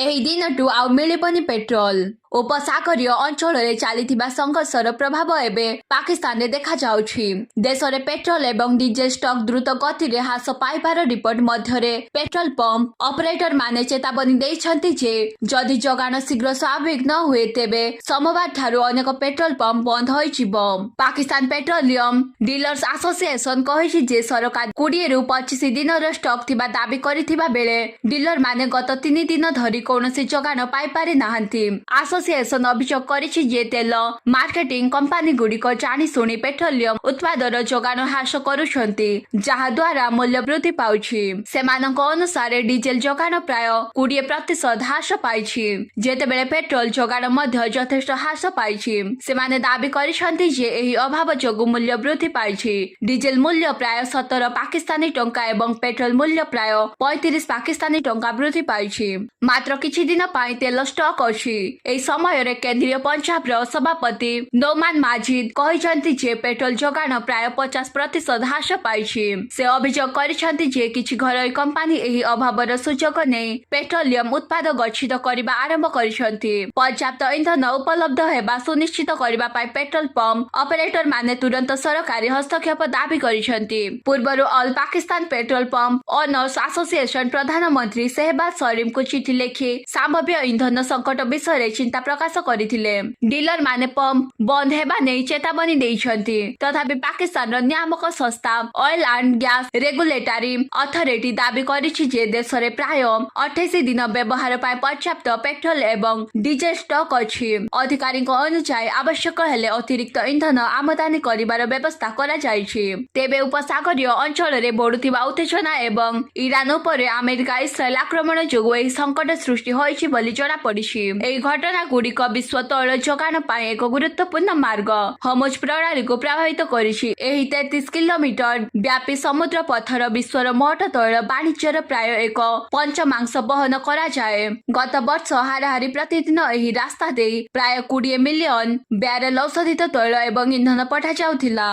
ଏହି ଦିନଠୁ ଆଉ ମିଳିବନି ପେଟ୍ରୋଲ। ଉପସାଗରୀୟ ଅଞ୍ଚଳରେ ଚାଲିଥିବା ସଂଘର୍ଷର ପ୍ରଭାବ ଏବେ ପାକିସ୍ତାନରେ ଦେଖାଯାଉଛି। ଦେଶରେ ପେଟ୍ରୋଲ ଏବଂ ଡିଜେଲ ଷ୍ଟକ୍ ଦ୍ରୁତ ଗତିରେ ହ୍ରାସ ପାଇବାର ରିପୋର୍ଟ ମଧ୍ୟରେ ପେଟ୍ରୋଲ ପମ୍ପ ଅପରେଟରମାନେ ଚେତାବନୀ ଦେଇଛନ୍ତି ଯେ ଯଦି ଯୋଗାଣ ଶୀଘ୍ର ସ୍ୱାଭାବିକ ନ ହୁଏ, ତେବେ ସୋମବାର ଠାରୁ ଅନେକ ପେଟ୍ରୋଲ ପମ୍ପ ବନ୍ଦ ହୋଇଯିବ। ପାକିସ୍ତାନ ପେଟ୍ରୋଲିୟମ ଡିଲର୍ସ ଆସୋସିଏସନ କହିଛି ଯେ ସରକାର 20ରୁ 25 ଦିନର ଷ୍ଟକ୍ ଥିବା ଦାବି କରିଥିବା ବେଳେ ଡିଲରମାନେ ଗତ 3 ଦିନ ଧରି କୌଣସି ଯୋଗାଣ ପାଇପାରି ନାହାନ୍ତି। ଆସୋସିଏସନ ଅଭିଯୋଗ କରିଛି ଯେ ତେଲ ମାର୍କେଟିଂ କମ୍ପାନୀଗୁଡ଼ିକ ଜାଣିଶୁଣି ପେଟ୍ରୋଲିୟମ ଉତ୍ପାଦର ଯୋଗାଣ ହ୍ରାସ କରୁଛନ୍ତି, ଯାହା ଦ୍ୱାରା ମୂଲ୍ୟ ବୃଦ୍ଧି ପାଉଛି। ସେମାନଙ୍କ ଅନୁସାରେ ଡିଜେଲ ଯୋଗାଣ ପ୍ରାୟ 20% ହ୍ରାସ ପାଇଛି, ଯେତେବେଳେ ପେଟ୍ରୋଲ ଯୋଗାଣ ମଧ୍ୟ ଯଥେଷ୍ଟ ହ୍ରାସ ପାଇଛି। ସେମାନେ ଦାବି କରିଛନ୍ତି ଯେ ଏହି ଅଭାବ ଯୋଗୁଁ ମୂଲ୍ୟ ବୃଦ୍ଧି ପାଇଛି। ଡିଜେଲ ମୂଲ୍ୟ ପ୍ରାୟ 17 ପାକିସ୍ତାନୀ ଟଙ୍କା ଏବଂ ପେଟ୍ରୋଲ ମୂଲ୍ୟ ପ୍ରାୟ 35 ପାକିସ୍ତାନୀ ଟଙ୍କା ବୃଦ୍ଧି ପାଇଛି। ମାତ୍ର କିଛି ଦିନ ପାଇଁ ତେଲ ଷ୍ଟକ୍ ଅଛି। ଏହି ସମୟରେ କେନ୍ଦ୍ରୀୟ ପଞ୍ଜାବର ସଭାପତି ନୋମାନ ମାଜିଦ କହିଛନ୍ତି ଯେ ପେଟ୍ରୋଲ ଯୋଗାଣ ପ୍ରାୟ 50% ହ୍ରାସ ପାଇଛି। ସେ ଅଭିଯୋଗ କରିଛନ୍ତି ଯେ କିଛି ଘରୋଇ କମ୍ପାନୀ ଏହି ଅଭାବର ସୁଯୋଗ ନେଇ ପେଟ୍ରୋଲିୟମ ଉତ୍ପାଦ ଗଚ୍ଛିତ କରିବା ଆରମ୍ଭ କରିଛନ୍ତି। ପର୍ଯ୍ୟାପ୍ତ ଇନ୍ଧନ ଉପଲବ୍ଧ ହେବା ସୁନିଶ୍ଚିତ କରିବା ପାଇଁ ପେଟ୍ରୋଲ ପମ୍ପ ଅପରେଟରମାନେ ତୁରନ୍ତ ସରକାରୀ ହସ୍ତକ୍ଷେପ ଦାବି କରିଛନ୍ତି। ପୂର୍ବରୁ All Pakistan Petrol Pump Owners Association ପ୍ରଧାନମନ୍ତ୍ରୀ ସେହବାଜ ସରିଫଙ୍କୁ ଚିଠି ଲେଖି ସମ୍ଭାବ୍ୟ ଇନ୍ଧନ ସଙ୍କଟ ବିଷୟରେ ଚିନ୍ତା ପ୍ରକାଶ କରିଥିଲେ। ଡିଲରମାନେ ପମ୍ପ ବନ୍ଦ ହେବା ନେଇ ଚେତାବନୀ ଦେଇଛନ୍ତି। ତଥାପି ପାକିସ୍ତାନର ନିୟାମକ ସଂସ୍ଥା Oil and Gas Regulatory Authority ଦାବି କରିଛି ଯେ ଦେଶରେ ପ୍ରାୟ 28 ଦିନ ବ୍ୟବହାର ପାଇଁ ପର୍ଯ୍ୟାପ୍ତ ପେଟ୍ରୋଲ ଏବଂ ଡିଜେଲ ଷ୍ଟକ୍ ଅଛି। ଅଧିକାରୀଙ୍କ ଅନୁଯାୟୀ, ଆବଶ୍ୟକ ହେଲେ ଅତିରିକ୍ତ ଇନ୍ଧନ ଆମଦାନୀ କରିବାର ବ୍ୟବସ୍ଥା କରାଯାଇଛି। ତେବେ ଉପସାଗରୀୟ ଅଞ୍ଚଳରେ ବଢୁଥିବା ଉତ୍ତେଜନା ଏବଂ ଇରାନ ଉପରେ ଆମେରିକା ଇସ୍ରାଏଲ ଆକ୍ରମଣ ଯୋଗୁଁ ଏହି ସଙ୍କଟ ସୃଷ୍ଟି ହୋଇଛି ବୋଲି ଜଣାପଡ଼ିଛି। ଏହି ଘଟଣାଗୁଡ଼ିକ ବିଶ୍ୱ ତୈଳ ଯୋଗାଣ ପାଇଁ ଏକ ଗୁରୁତ୍ୱପୂର୍ଣ୍ଣ ମାର୍ଗ ହର୍ମୁଜ ପ୍ରଣାଳୀକୁ ପ୍ରଭାବିତ କରିଛି। ଏହି 33 କିଲୋମିଟର ବ୍ୟାପୀ ସମୁଦ୍ର ପଥର ବିଶ୍ୱର ମୋଟ ତୈଳ ବାଣିଜ୍ୟର ପ୍ରାୟ ଏକ ପଞ୍ଚମାଂଶ ବହନ କରାଯାଏ। ଗତ ବର୍ଷ ହାରାହାରି ପ୍ରତିଦିନ ଏହି ରାସ୍ତା ଦେଇ ପ୍ରାୟ 20 ମିଲିୟନ ବ୍ୟାରେଲ ଅଶୋଧିତ ତୈଳ ଏବଂ ଇନ୍ଧନ ପଠାଯାଉଥିଲା।